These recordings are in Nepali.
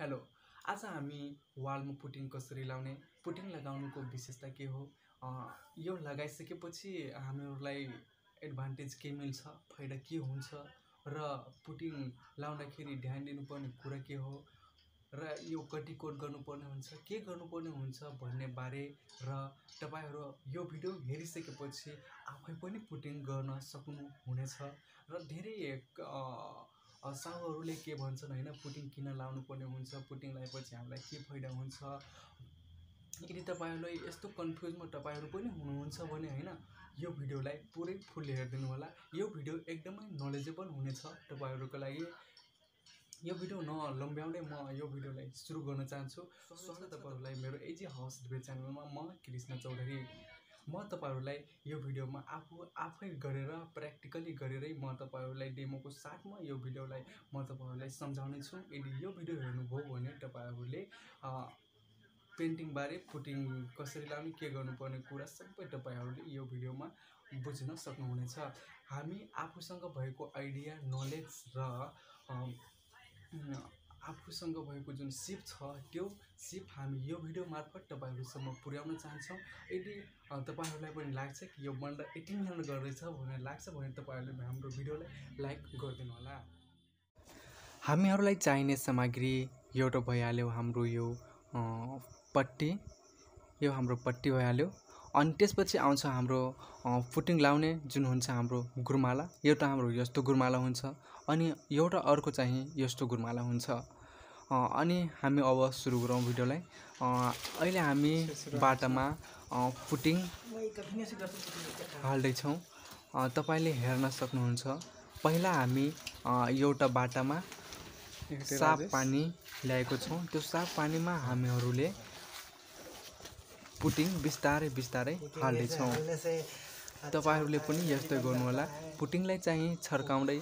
हेलो, आज हामी वालमा पुटिङ कसरी लाउने, पुटिङ लगाउनुको विशेषता के हो, यो लगाइसकेपछि हामीहरूलाई एडभान्टेज के मिल्छ, फाइदा के हुन्छ र पुटिङ लाउँदाखेरि ध्यान दिनुपर्ने कुरा के हो र यो कति कोड गर्नुपर्ने हुन्छ, के गर्नुपर्ने हुन्छ भन्ने बारे र तपाईहरु यो भिडियो हेरिसकेपछि आफै पनि पुटिङ गर्न सक्नुहुनेछ र धेरै साहुहरूले के भन्छन् हैन, पुटिङ किन लाउनुपर्ने हुन्छ, पुटिङ लगाएपछि हामीलाई के फाइदा हुन्छ। यदि तपाईहरुलाई यस्तो कन्फ्युजमा तपाईहरु पनि हुनुहुन्छ भने हैन, यो भिडियोलाई पुरै फुल हेरिदिनु होला। यो भिडियो एकदमै नलेजेबल हुनेछ तपाईहरुको लागि। यो भिडियो नलम्ब्याउँदै म यो भिडियोलाई सुरु गर्न चाहन्छु। स्वागत तपाईहरुलाई मेरो एजी हाउस डिबेट च्यानलमा। म कृष्ण चौधरी। म तपाईहरुलाई यो भिडियोमा आफै गरेर प्र्याक्टिकली गरेरै म तपाईहरुलाई डेमोको साथमा यो भिडियोलाई म तपाईहरुलाई सम्झाउने छु। यदि यो भिडियो हेर्नुभयो भने तपाईहरुले पेन्टिङ बारे, पुटिङ कसरी लाउने, के गर्नुपर्ने कुरा सबै तपाईहरुले यो भिडियोमा बुझ्न सक्नुहुनेछ। हामी आफूसँग भएको आइडिया, नलेज र आफूसँग भएको जुन सिप छ, त्यो सिप हामी यो भिडियो मार्फत तपाईहरुसम्म पुर्याउन चाहन्छौँ। यदि तपाईहरुलाई पनि लाग्छ कि यो बन्द 18 मिनेट गर्दैछ भनेर लाग्छ भने तपाईहरुले हाम्रो भिडियोलाई लाइक गरिदिनु होला। हामीहरुलाई चाहिने सामग्री एउटा भइहाल्यो, हाम्रो यो पट्टी, यो हाम्रो पट्टी भइहाल्यो। अनि त्यसपछि आउँछ हाम्रो पुटिङ लाउने जुन हुन्छ हाम्रो गुरमाला। एउटा हाम्रो यस्तो गुरमाला हुन्छ अनि एउटा अर्को चाहिँ यस्तो गुरमाला हुन्छ। अनि हामी अब सुरु गरौँ भिडियोलाई। अहिले हामी बाटामा पुटिङ हाल्दै छौँ। तपाईले हेर्न सक्नुहुन्छ। पहिला हामी एउटा बाटामा साफ पानी ल्याएको छौँ। त्यो साफ पानीमा हामीहरूले पुटिङ बिस्तारै बिस्तारै हाल्दै छौँ। तपाईहरुले पनि यस्तै गर्नु होला। पुटिङलाई चाहिँ छर्काउँदै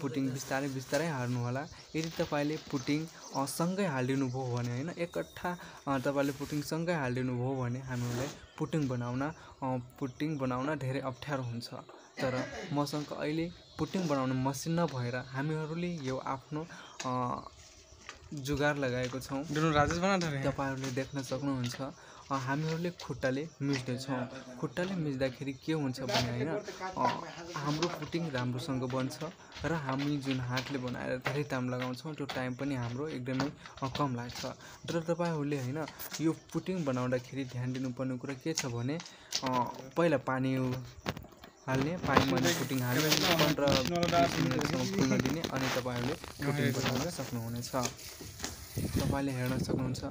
पुटिङ बिस्तारै बिस्तारै हाल्नु होला। यदि तपाईले पुटिङ सँगै हालिदिनु भयो भने हैन, एकट्ठा तपाईले पुटिङ सँगै हालिदिनु भयो भने हामीलाई पुटिङ बनाउन धेरै अप्ठ्यारो हुन्छ। तर मसँग अहिले पुटिङ बनाउने मसिन नभएर हामीहरूले यो आफ्नो जुगार लगाएको छौँ। तपाईहरुले देख्न सक्नुहुन्छ। हामीहरूले खुट्टाले मिच्दै छौँ। खुट्टाले मिच्दाखेरि के हुन्छ भने हैन, हाम्रो पुटिङ राम्रोसँग बन्छ र हामी जुन हातले बनाएर धेरै टाइम लगाउँछौँ त्यो टाइम पनि हाम्रो एकदमै कम लाग्छ। तर तपाईहरुले हैन, यो पुटिङ बनाउँदाखेरि ध्यान दिनुपर्ने कुरा के छ भने पहिला पानी हाल्ने, पानीमा पुटिङ हाल्ने, 15-20 मिनेटसम्म फुल्न दिने अनि तपाईहरुले पुटिङ बनाउन सक्नुहुनेछ। तपाईले हेर्न सक्नुहुन्छ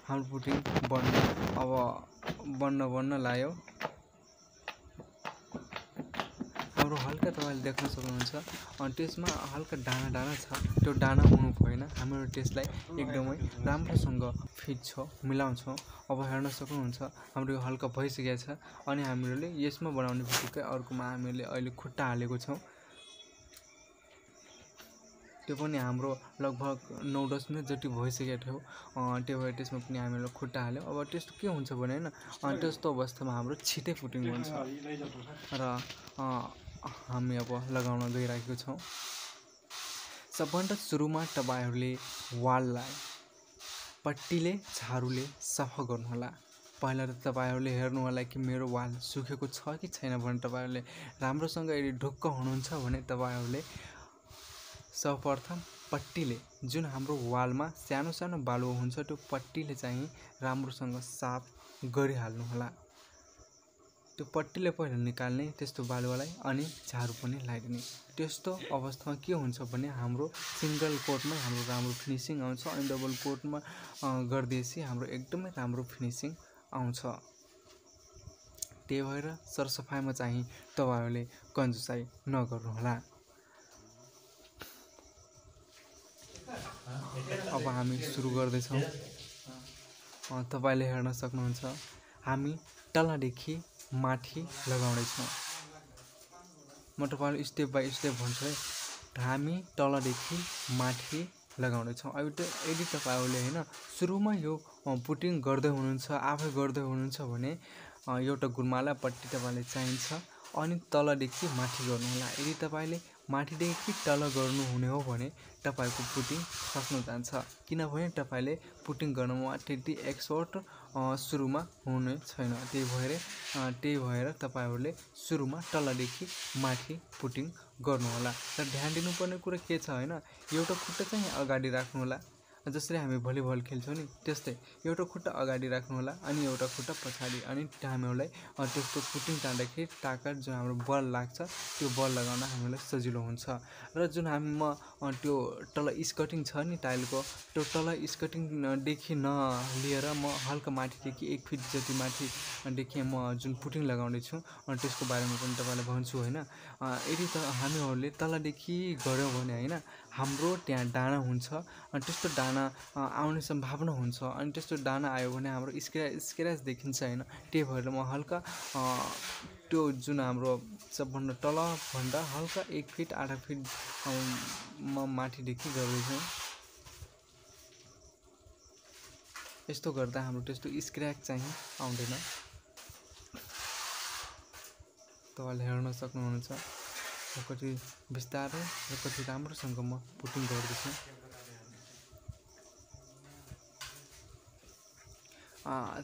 हाम्रो पुटिङ बन्न लाग्यो। हाम्रो हल्का तपाईले देख्न सक्नुहुन्छ अनि त्यसमा हल्का दाना दाना छ। त्यो दाना हुनु भएन। हाम्रो त्यसलाई एकदमै राम्रोसँग फिट्छौँ, मिलाउँछौँ। अब हेर्न सक्नुहुन्छ हाम्रो यो हल्का भइसकेको छ अनि हामीले यसमा बनाउने बित्तिकै अर्कोमा हामीले अहिले खुट्टा हालेको छौँ। त्यो पनि हाम्रो लगभग 9-10 मिनेट जति भइसकेको थियो। त्यो भएर त्यसमा पनि हामीले खुट्टा हाल्यौँ। अब त्यस्तो के हुन्छ भने हैन, त्यस्तो अवस्थामा हाम्रो छिटै पुटिङ बन्छ र हामी अब लगाउन गइरहेको छौँ। सबभन्दा सुरुमा तपाईहरुले वाललाई पट्टीले, झाडुले सफा गर्नुहोला। पहिला त तपाईहरुले हेर्नु होला कि मेरो वाल सुकेको छ कि छैन भने तपाईहरुले राम्रोसँग यदि ढुक्क हुनुहुन्छ भने तपाईहरुले सर्वप्रथम पट्टीले, जुन हाम्रो वालमा सानो सानो बालुवा हुन्छ, त्यो पट्टीले चाहिँ राम्रोसँग साफ गरिहाल्नु होला। त्यो पट्टीले पहिला निकाल्ने त्यस्तो बालुवालाई अनि झाडु पनि लगाइदिने। त्यस्तो अवस्थामा के हुन्छ भने हाम्रो सिंगल कोटमा हाम्रो राम्रो फिनिसिङ आउँछ अनि डबल कोटमा गर्दिएपछि हाम्रो एकदमै राम्रो फिनिसिङ आउँछ। त्यही भएर सरसफाइमा चाहिँ तपाईहरुले कन्जुसाइ नगर्नु होला। अब हामी सुरु गर्दै छौँ। तपाईले हेर्न सक्नुहुन्छ हामी तलदेखि माथि लगाउँदै छौँ। म तपाईलाई स्टेप बाइ स्टेप भन्छु है। हामी तलदेखि माथि लगाउँदै छौँ। यदि तपाईहरुले हैन सुरुमा यो पुटिङ गर्दै हुनुहुन्छ, आफै गर्दै हुनुहुन्छ भने एउटा गुरमाला पट्टी तपाईलाई चाहिन्छ अनि तलदेखि माथि गर्नु होला। यदि तपाईले माथिदेखि तल गर्नु हुने हो भने तपाईको पुटिङ खस्न जान्छ, किनभने तपाईले पुटिङ गर्नमा त्यति एक्सपर्ट सुरुमा हुने छैन। त्यही भएर तपाईहरुले सुरुमा तलदेखि माथि पुटिङ गर्नुहोला। र ध्यान दिनुपर्ने कुरा के छ हैन, एउटा खुट्टा चाहिँ अगाडि राख्नु होला। जसरी हामी भलिबल खेल्छौं नि त्यस्तै एउटा खुट्टा अगाडि राख्नु होला अनि एउटा खुट्टा पछाडि, अनि हामीलाई त्यस्तो पुटिङ तान्दाखेरि ताकत जुन हाम्रो बल लाग्छ त्यो बल लगाउन हामीलाई सजिलो हुन्छ। र जुन हामीमा त्यो तल स्कटिङ छ नि टाइलको, त्यो तल स्कटिङ देखि नलिएर म हल्का माथिदेखि 1 फिट जति माथिदेखि म जुन पुटिङ लगाउने छु त्यसको बारेमा पनि तपाईलाई भन्छु हैन। यदि हामीहरूले तलदेखि गर्यौं भने हैन, हाम्रो त्यहाँ डाँडा हुन्छ अनि त्यस्तो डाँडा आउने सम्भावना हुन्छ, अनि त्यस्तो डाँडा आयो भने हाम्रो स्क्र्याच देखिन्छ हैन। त्यही भएर म हल्का त्यो जुन हाम्रो सबभन्दा तलभन्दा हल्का 1 फिट आधा फिट म माथिदेखि गर्दैछु। यस्तो गर्दा हाम्रो त्यस्तो स्क्र्याच चाहिँ आउँदैन। तपाईले हेर्न सक्नुहुन्छ कति बिस्तारै र कति राम्रोसँग म पुटिङ गर्दैछु।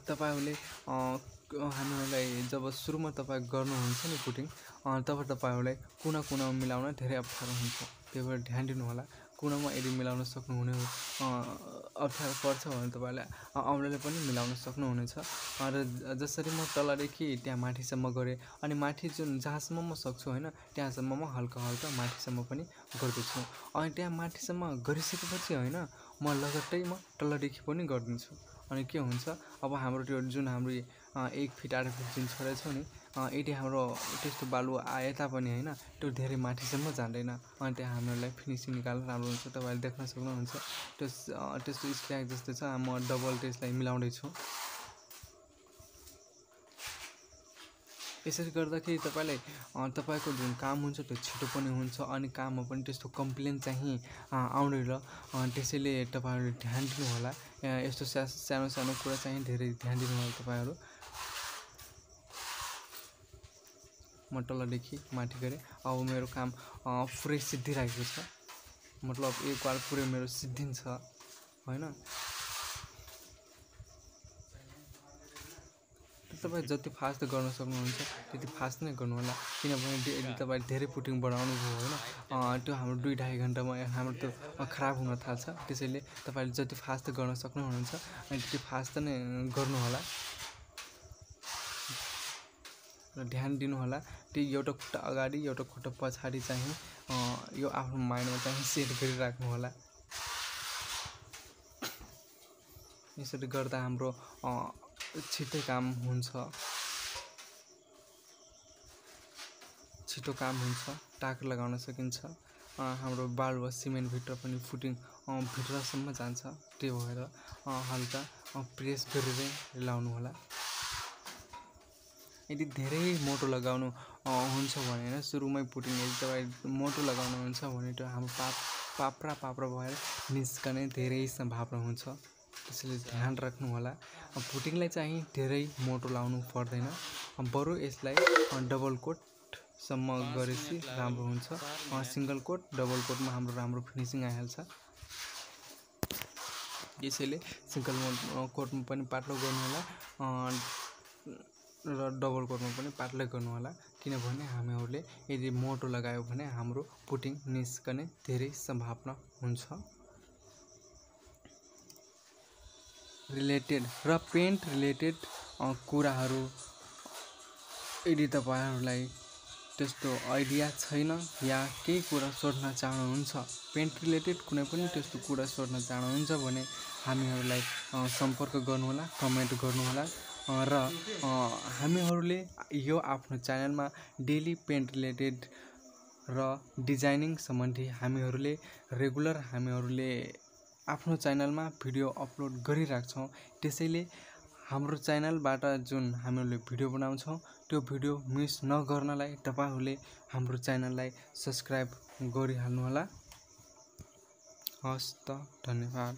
तपाईहरुले हामीलाई जब सुरुमा तपाई गर्नुहुन्छ नि पुटिङ, तब तपाईहरुलाई कुना मिलाउन धेरै अप्ठ्यारो हुन्छ। त्यही भएर ध्यान दिनु होला। कुनामा यदि मिलाउन सक्नुहुने हो अप्ठ्यारो पर्छ भने तपाईले औँलाले पनि मिलाउन सक्नुहुनेछ। र जसरी म तलदेखि त्यहाँ माथिसम्म गरे अनि माथि जुन जहाँसम्म म सक्छु हैन त्यहाँसम्म म हल्का माथिसम्म पनि गर्दैछु। अनि त्यहाँ माथिसम्म गरिसकेपछि हैन म लगत्तै तलदेखि पनि गर्दिन्छु। अनि के हुन्छ, अब हाम्रो त्यो जुन हाम्रो 1 फिट आधा फिट जुन छोडेछौं नि, यदि हाम्रो त्यस्तो बालु आए तापनि हैन त्यो धेरै माथिसम्म जाँदैन। अनि त्यहाँ हामीलाई फिनिसिङ निकाल्न राम्रो हुन्छ। तपाईले देख्न सक्नुहुन्छ त्यस्तो स्क्र्याच जस्तो छ। म डबल त्यसलाई मिलाउँदै छु। यसरी गर्दाखेरि तपाईको जुन काम हुन्छ त्यो छिटो पनि हुन्छ अनि काममा पनि त्यस्तो कम्प्लेन चाहिँ आउँदैन। त्यसैले तपाईहरुले ध्यान दिनु होला। यस्तो सानो कुरा चाहिँ धेरै ध्यान दिनु होला तपाईहरु। म तलदेखि माथि गरे। अब मेरो काम पुरै सिद्धिरहेको छ, मतलब एक वार पुरै मेरो सिद्धिन्छ हैन। तपाई जति फास्ट गर्न सक्नुहुन्छ त्यति फास्ट नै गर्नु होला, किनभने यदि तपाई धेरै पुटिङ बढाउनु भयो हैन त्यो हाम्रो 2-2.5 घण्टामा हाम्रो त्यो खराब हुन थाल्छ। त्यसैले तपाईले जति फास्ट गर्न सक्नुहुन्छ अनि त्यति फास्ट नै गर्नु होला। र ध्यान दिनु होला त्यो एउटा खुट्टा अगाडि एउटा खुट्टा पछाडि चाहिँ यो आफ्नो माइन्डमा चाहिँ सेट गरिराख्नु होला। यसरी गर्दा हाम्रो छिटो काम हुन्छ, टाक लगाउन सकिन्छ। हाम्रो बाल वा सिमेन्ट भित्र पनि फुटिङ भित्रसम्म जान्छ। त्यही भएर हल्का प्रेस गरेर लाउनु होला। यदि धेरै मोटो लगाउनु हुन्छ भने हैन सुरुमै पुटिङ यदि तपाई मोटो लगाउनु हुन्छ भने त्यो हाम्रो पाप्रा भएर निस्कने धेरै सम्भावना हुन्छ। त्यसैले ध्यान राख्नु होला। पुटिङलाई चाहिँ धेरै मोटो लाउनु पर्दैन, बरु यसलाई डबल कोट सम्म गरेपछि राम्रो हुन्छ। सिंगल कोट डबल कोटमा हाम्रो राम्रो फिनिसिङ आइहाल्छ। यसैले सिंगल कोटमा पनि पातलो गर्नु होला र डबल कोटमा पनि पातलै गर्नु होला, किनभने हामीहरूले यदि मोटो लगायो भने हाम्रो पुटिङ निस्कने धेरै सम्भावना हुन्छ। रिलेटेड र पेन्ट रिलेटेड कुराहरू यदि तपाईहरुलाई त्यस्तो आइडिया छैन या केही कुरा सोध्न चाहनुहुन्छ, पेन्ट रिलेटेड कुनै पनि त्यस्तो कुरा सोध्न चाहनुहुन्छ भने हामीहरूलाई सम्पर्क गर्नु होला, कमेन्ट गर्नु होला। र हामीहरूले यो आफ्नो च्यानलमा डेली पेन्ट रिलेटेड र डिजाइनिङ सम्बन्धी हामीहरूले रेगुलर आफ्नो च्यानलमा भिडियो अपलोड गरिराख्छौं। त्यसैले हाम्रो च्यानलबाट जुन हामीले भिडियो बनाउँछौं त्यो भिडियो मिस नगर्नलाई तपाईहरुले हाम्रो च्यानललाई सब्स्क्राइब गरिहाल्नु होला। हस्त, धन्यवाद।